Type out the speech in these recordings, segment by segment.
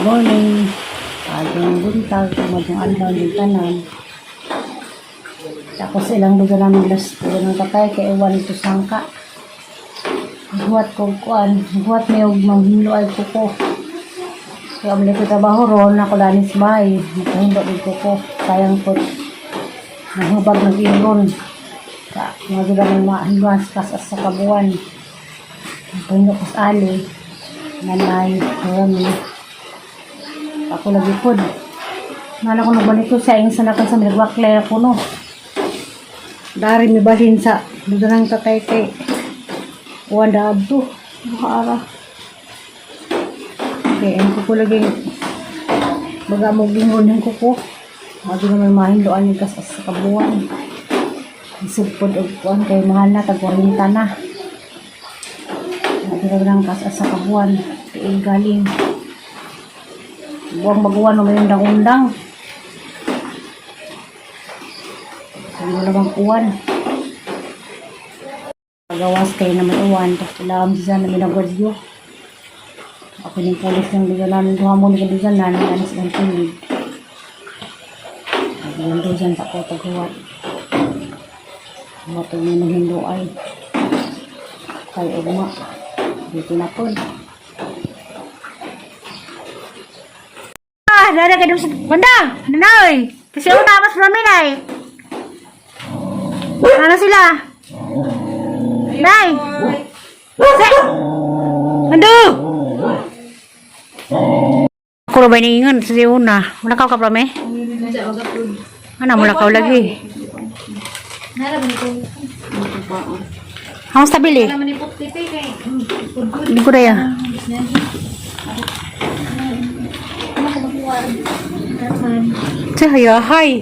morning, agong buntag, magong adlaw ng tanan. Tapos ilang lugar namin last po ng tatay, kaya iwan ito sangka. Buhat ko kuan, buhat may manghindo ay kuko. Kaya muli ko trabaho ron, ako lanis bahay, makahindo din kuko, sayang po. Nahubag nag-iron. Mga ng mahinuan kasas sa kabuan. Makahindo ko sa ali. Nanay, marami. Ako lagi po. Nala ko nagbalik ko sa ingin sanakan sa minagwaklay ako no. Dari mi balhin sa dudanang tatay kay wanda abdo. Makaara. Okay, ang ko lagi magamog gingon ko ko. Magi naman mahindoan ni kasas sa kabuan. Isipod og kuan kay mahal na tag 40 na. Nagirang kasas sa kabuan. Kay galing. Buwang magawa naman yung undang-undang. Sabi mo naman kuwan. Pagawas kayo naman uwan. Tapos alam siya na minagwadyo. Ako yung polis ng ligalan. Duha mo ni kaligalan. Anis ng tulid. Nagawando dyan sa ko tagawat. Matong mo ng hindo ay. Kay ugma. Dito na po. Dada ka dun sa banda! Nanay! Kasi una mas namin ay! Ano sila? Nay! Se! Ando! Ako na ba iniingan sa una? Wala ka kaprame? Ano mula ka lagi? Hamas tabili? Hindi ko na yan. Cahaya, hai.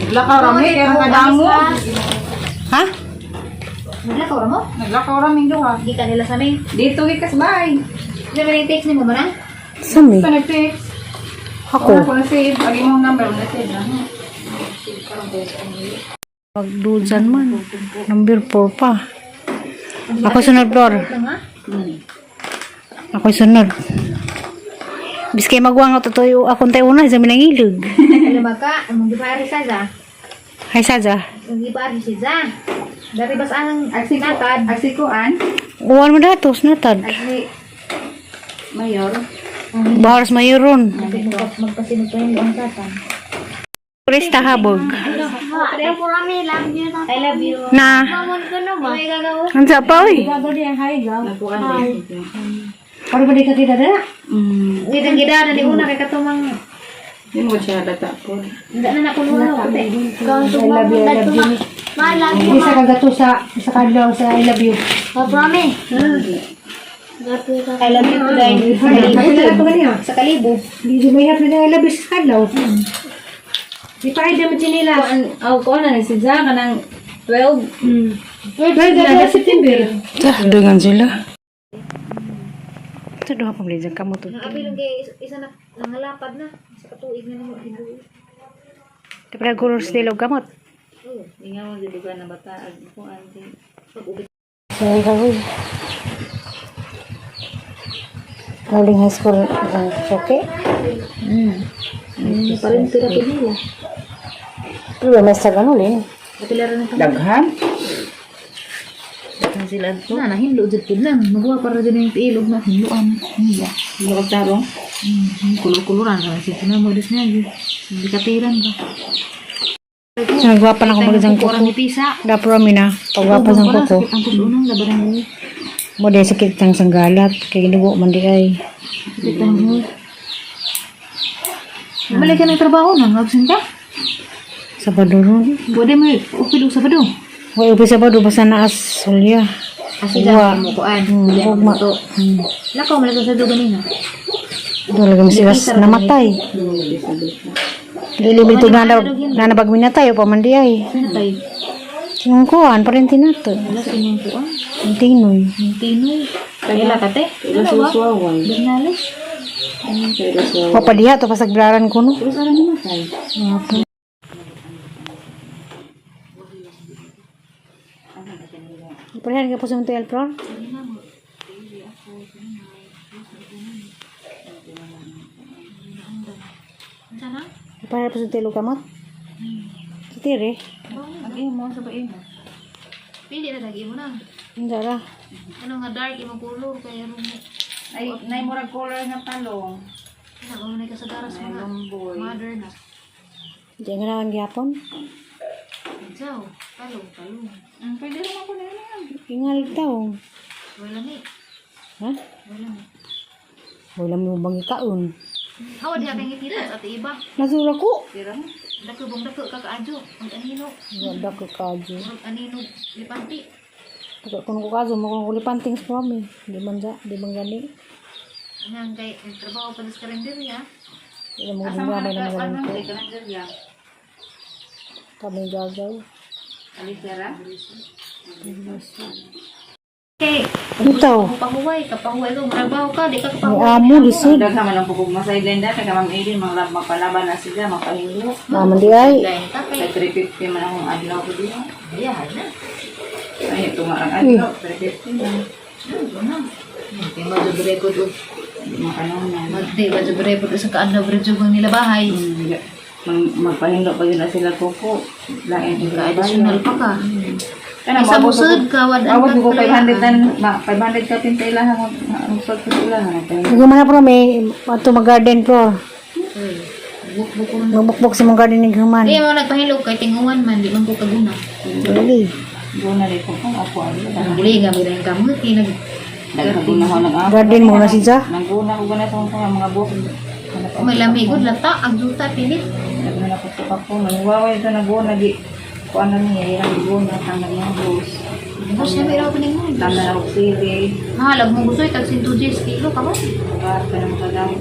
Naglakaw rami, kaya mo dango. Ha? Naglakaw ra mo? Naglakaw rami duha. Di ka nila sa may. Dito gikas bay. Di ba yung text ni mo ba na? Sami? Ito nag-text. Ako. Ako na-save. Lagi mong number, na-save na. Pagdulsan man. Number 4 pa. Ako sunod, Flor. Ako sunod. Biskay magwang ako tutuyo akong tayo una sa minangilog. Alam ba ka? Among di pa ari sa za. Hay saja. Among di pa ari si za. Dari bas ang natad. Agsikuan. Uwan mo datos natad. Agni. Mayor. Baharas mayroon. Magpasinod pa yung ang tatan. Kurista habog. I love you. Na. Mamon ko no ba? May gagawa. Ang pa oy. Nagpuan din. Para ba di ka kita na? Gidang-gida na di una kay katumang. Hindi mo siya data po. Hindi na nakulo na. I love you, I love you. Malagi. Isa ka gato sa kadlaw sa I love you. Paprami. I love you today. Sa kalibo. Hindi may hap na I love you sa kadlaw. Di pa ay damo nila. Ko na si Jack kanang 12. 12 na September. Dengan sila. Ito doon pa mali dyan ka mo to. Nakabilong kay isa na nangalapad na. Sa katuig na naman hibuo. Kapag gulor sila og gamot. Oo. Hindi nga mo dilugan na bata. Kung anting. Sorry ka uy. Rolling high school ang soke. Parin tira ko nila. Pero may sa ganulin. Kapilaran ng Daghan. Dagan sila ito. Na, hinlo dyan po lang. Magawa para dyan yung ilog na hinloan. Hindi. Hindi ka tarong. Kulur-kuluran ka. Sige na, modus niya. Hindi katiran ka. Nagwapan ako magandang kuko. Orang ni Pisa. Dapro kami na. Pagwapan ng kuko. Ang pusunong labanan mo. Mo dahil sakit ng sanggalat. Kaya ginubo man di ay. Bitang mo. Balik ka ng trabaho na. Ngabsin ka. Sabado ron. Buwade mo upilog sa bado. Huwag upi sabado basta naas sulya. Kasi dyan mo kuan. Huwag ma. Lakaw, malagaw sa dugan nina. Talagang siwas namatay. Lilimito na nabag minatay o pamandi ay. Sino tayo? Sinong kuhan, parenti nato. Wala sa inyong kuan. Ang tinoy. Yung tinoy. Kaya kate. Ila suwaway. Bernales. Ila suwaway. Papadiha to pasaglaran ko no. Terus ano naman tayo? Palihan ka po sa mga Flor? Sana? Para pa sa tilo kamot. Tire. Ang imo sa ba imo? Pili na lagi mo na. Hindi ra. Ano nga dark imong color kaya ano mo. Ay, nay murag color nga talong. Nagamanay ka sa garas Ay, mga lamboy. mother na. Diyan nga naman gyapon. Jaw, talong. Pwede naman ko na yan. Ingal taw. Wala ni. Ha? Wala ni. Wala mo bang ikaon. Hawa di akong itiras at iba. Nasura ko. Tira mo. Dako ka kaadyo. Ang anino. Wala ko kajo. Ang anino. Lipanti. Kung ko kajo mo kung kulipanting sa kami. Di man gani. Nang kay trabaho pa sa kalendarya. Wala mo Asa gumamay na mga magaling ko. ano, ka ng garya. Kami gagaw. Alisera? Okay. Ito. Kapahuway ko. Trabaho ka. Di ka Ang kapahuway. amo lisod. Daghan man ang pugog masay blender kay Ma'am Eileen magpalaban na sila mapahilo. Naman di ay. Lain ka kay. Kay 350 man akong adlaw ko diha. Ayahan na. Ay ito nga ang adlaw 350 man. Kaya madubre ko doon. Makano na. Madubre ko doon sa kaadlaw. Bredyo kong nila bahay. Magpahindo pa yun na sila kuko. Lain yung Ka-additional pa ka. Kana Isa busod ka. Wadan Awad ka ko pala. 500 ka pintay lang ang pagko sila nga. Nagumana po may ato mag-garden ko. Buk-buk ko. Magbukbok sa mga garden ng human. Di mo nagpahilog kay tinguan man. Di man ko kaguna. Really? Doon na rin ko kung ako ano. Buli nga. Bilang kamot. Nagkaguna ko nag-ako. Garden mo na siya. Nangguna ko gana sa mga buhok. May lamigod. Lata. Ang juta. Pilit. Nagkaguna ko sa ako. Nanguwaway ito naguna. Kung ano niya, yung guna. Tanggal niya bus. Tapos siya may raw piningon. Tama na ako sili. Mahalag mo gusto. Tag 110 kilo ka ba? Pagkat ka na makagamit.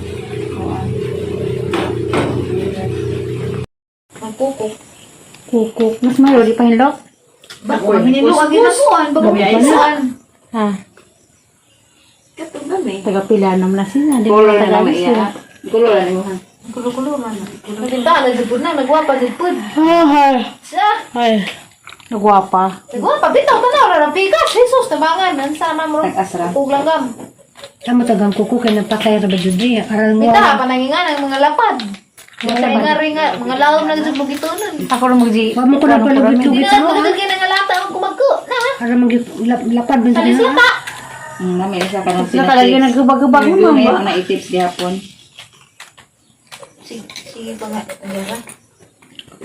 Magkukok. Kukuk. Mas mayo di pa hilok. Bako. Minilo. Agin na kuhan. Bago biyasan. Ha. Katong dami. Taga-pila naman na sila. Di Color ba na naman taga-alis iya. sila? Color na naman. Kulo-kulo man. Nagtinda. Nagdipod na. Nagwapa. Nagdipod. Ay. Siya. Ay. Nagwapa. Nagwapa. Bitaw ka na. Wala ng pikas. Jesus. Tabangan. Ang sana mo. Tag-asra. Kuglanggam. Tama tagang kuku kay napakay ra ba jud di. Aral mo. Bita. Panangingan ang mga lapad. Ringa-ringa. Mga lawom na sa bugitunan. Ako ra magdi. Wa mo ko na Hindi na pagkagin ang lata. Ang kumagko. Na. Ara magdi lapad ba Salis lata. Namin isa ka ng Sila talaga nagbagabag mo May mama. na itips gihapon. Sige pa nga.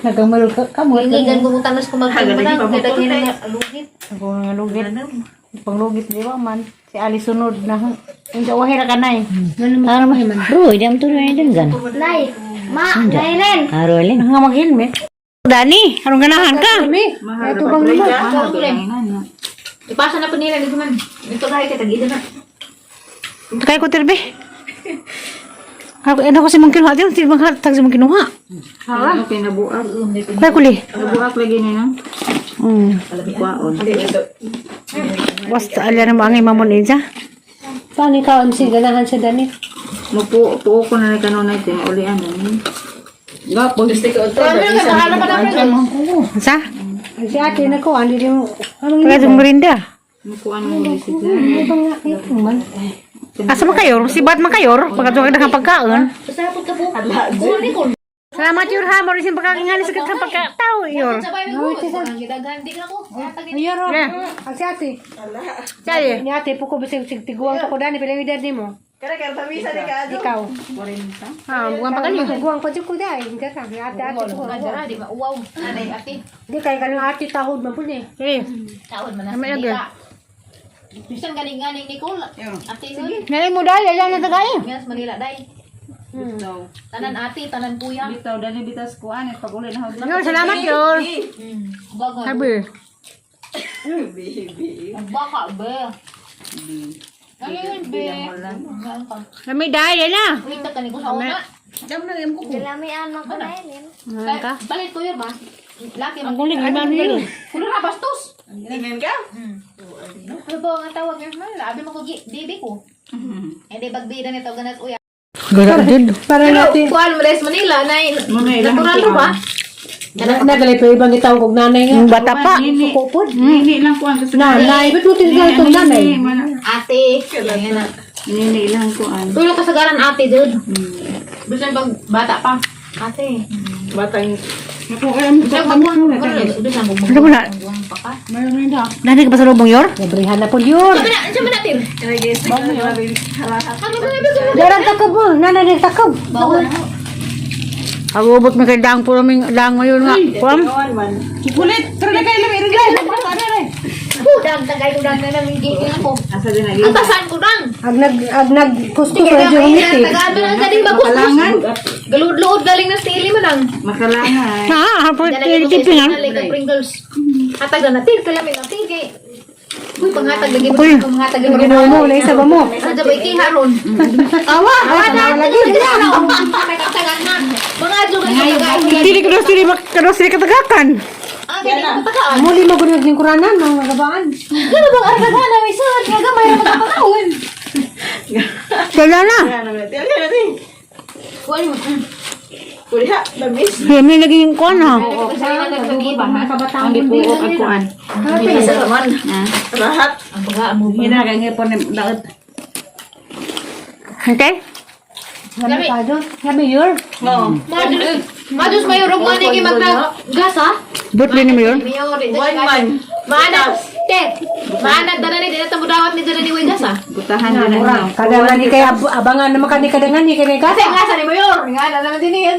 Nagamal ka kamot. Hingigan ko mo tanas kumagko. Manang. Kaya tayo na alugit. Ako nga lugit. Panglugit di ba man. Si Ali sunod na. Hindi wahira ka nay. Ano mo man? Bro, idam tu rin din gan. Nay. Ma. Nailen. Arolin. Nga mag-helmet. Dani, anong ganahan ka? Mahal Ito ba bang break? naman? Ipasa na po nila. Dito man. Ito kahit katagida na. Kaya ko terbe. Ano ko si mong kinuha? Di mo tag si mong kinuha. Ano kinabuak? Kaya ko li. Nabuak lagi ni no? Kwaon. Basta alya na mga mamon isa. Paano ikaw ang ganahan sa Dani? Mupo ko na kanunay ito. Ulian na ni. Gapon. Bahala pa namin. Sa? Si ate na ko, hindi mo. Kaya yung merinda. Mukuan mo ni sila. Asa man kayor? Si Bat man kayor? Pagkatuwa ka ng pagkaon. Pasapot ka po. Kunin ko. Salamat yun ha, mo rin siyang pagkakingali sa kang pagkatao, yor. Sabay mo. Ang gidagandi ka ko. Yor, ang si ate. Si ate. Ni ate, puko ba siya tiguang ko Dani, pala yung edad ni mo. Kaya tamisa ni ka. Ikaw. Ha, buwan pa kanyo. Tiguang pa dyan ko dahil. Hindi ka ate, ate. Di ba? Uwaw. Anay ate. Hindi kayo kanyo ate, tahod man po niya. Sige. Taon man na May sa agad. nila. Bisan galing-galing ni Cole. Ate nun. Ngayon mo dahil, ayan na tagay. Yes, Manila day. Tanan ate, tanan kuya. Bitaw dali bitas kuan pag uli na hawd. Yor, salamat yor. Bagal. Sabi. Baka be. Ayun be. Kami dahil, yan na. Wait ka ni ko sa una. Ngayon ka? Balit ko yun ba? Laki Ang kuling, iba nyo. Kulo na bastos. Limen ka? Ano ba ang tawag niya? Labi mo ko bibi ko. Hindi bagbida nito ganat uya. Garden. Para natin. Kuan mo des Manila na natural ro ba? Nagalay pa ibang itaw kog nanay nga. Yung bata pa. Kupod. Nini lang kuan sa Nanay, ba't mo tinignan itong nanay? Ate. Ayan na. Nini lang kuan. Tulong kasagaran ate dude. Bisan pag bata pa. Ate. Batang. Ako alam mo Udah sambung Ano ba na? buang paka. Nani ka pa sa lubong yor? Librihan na po yor. Siya manatir. Ano ba ibig ko? Darang takab mo. Nana takab. Bawa na mo. Agubot mo kay dang po naming dang ngayon nga. Pam? Kulit. Pero na kayo lang i-regay. Dang tagay ko dang na namin gigil ko. Asa din lagi. Atasan ko dang. Agnag gusto ko Kaya radyo may ngiti. tagado na sa din bagus. Makalangan. Galud-luod galing na stili mo lang. Makalangan. Ha, hapo Dalagay ko tipin sa ha. like Pringles. Hatag na natin kala may natin kay. Uy, panghatag lagi Uy, mo panghatag lagi Ginawa mo, na isa ba mo? Sa bay kiharon. Awa, Na lagi. Tagan na. Mga juga nga. Dili ka sili katagakan. Ah, ganito tagaan. Muli mo gunag ning kuranan mga gabaan. Ano bang argaga na may sad nga gamay ra magpapakawin. Kaya na. Kaya naman. Tiyan natin. Kuan mo. Kulit ha. Babis. May naging kuan ha. Oo, sa nagpagiba ha. Kabataan Hindi po ang kuan. Sa kaman. Rahat. Ang baga mo. Hinagay po na daot. Hante? Ngami kado? Ngami yor? No. Majus mayo rog man iki magna gasa. But din mo yor? One man. Mana te. Mana dana ni dina tamo dawat ni dana ni way gasa. Butahan din na. Kadangan ni kay abangan naman kani kadangan ni kay Kasi gasa. gasa ni mayor. Nga na naman din yan.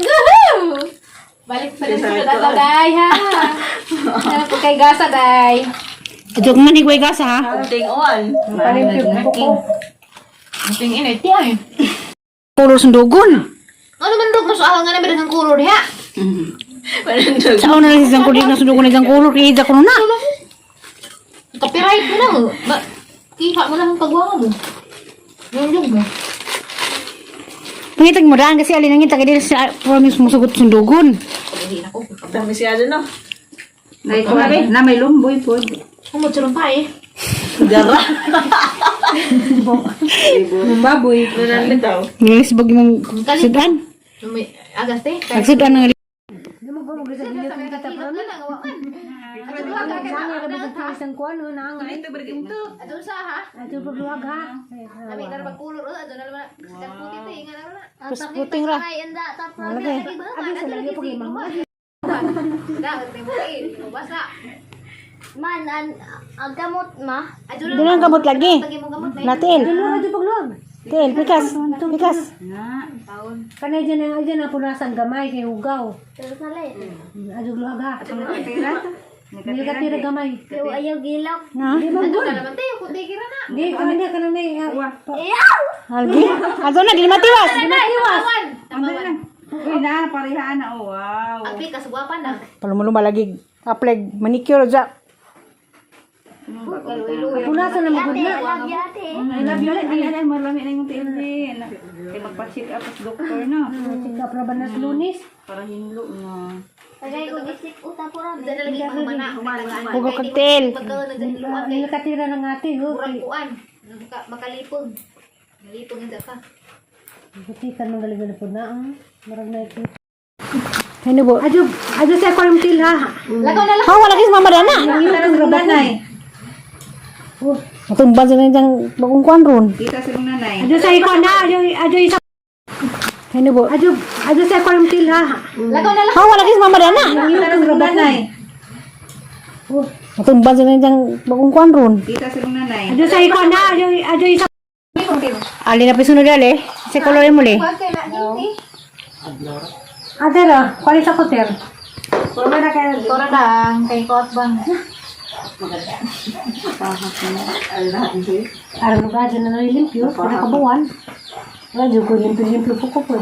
Balik pa rin sa data day ha. Ano po kay gasa day. Jog man ni gasa ha. Kunting on. Palimpyo ko. Ting init yan. Puro sundugon. Ano man rog mas ahang nga na bilang kulor diha. Sa una lang isang kulit na sundugon isang kulor kay ida ko na. Copyright mo lang. Kiha mo lang ang pagwawa mo. Yung mo. Pangitag mo daan kasi alin ang itag dili sa promise mo sugot sundugon. Hindi na ko. Dami siya no. Na may lumboy po. Kumutsulong pa eh. Dara. Baboy. Doon daw. Nilis bagi mong sudan. Agaste. Nagsudan ng isang kuan na nga. Adun sa ha? Ato pagluwag ha. Kami na magkulor adun na naman. Puti to ingan na na. Kus puting ra. Malagay. Abi sa lagi pag imong. Dah, timuin. Basa. Man, ang gamot ma. Adun Doon ang kamot lagi. Pagi mo gamot na. Natil. Ato pagluwag. Til, pikas. Pikas. Kanay dyan na punasan gamay kay hugaw. Pero sali. Ato luwag ha. Hindi ka tira gamay. Pero ayaw gilak. Na? Adun na naman tayo. Kundi kira na. Di, kanay. Ayaw! Algi. Ato na, ginamatiwas. Tawan. Tamawan. Uy na, parihaan na. Oh, wow. Api kasugwapan na. Palumulong malagi. Apleg, manicure dyan. Punasan na magod na. Love you ate. I love you. Ay, marami na yung tiyan. Kaya magpa-check up at doktor na. Tika prabanas lunis. Para hinlo na. Tagay ko gisip uta po rami. Dala lagi pang mana. Hugo cocktail. Pagkaw nagdahiluan kay Hindi ka tira ng ate. murang kuan. Makalipog. Malipog nga ka. Butikan mga galing po na. Marag na ito. Ano bo? Adyo sa quarantine ha. Lakaw na lang. Ha, wala kayo mamadana. Ang rabat na eh. Matumban sa nang bagong kuan ron. Kita sa mga nanay. Adyo sa ikon na. Adyo isa. Ano bo? Adyo sa quarantine ha. Lakaw na lang. Ha, wala kayo mamadana. Ang rabat na eh. Matumban sa nang bagong kuan ron. Kita sa mga nanay. Adyo sa ikon na. Adyo isa. Ali na pisunod dali. Sa kolor mo li. Kuan kay na hindi. Ate ra, kwali sa koter. Pura na kayo. Tora lang kay kot bang. Araw na ba dyan na nalilimpyo? Para kabuwan. Wala dyan ko limpyo-limpyo po ko po.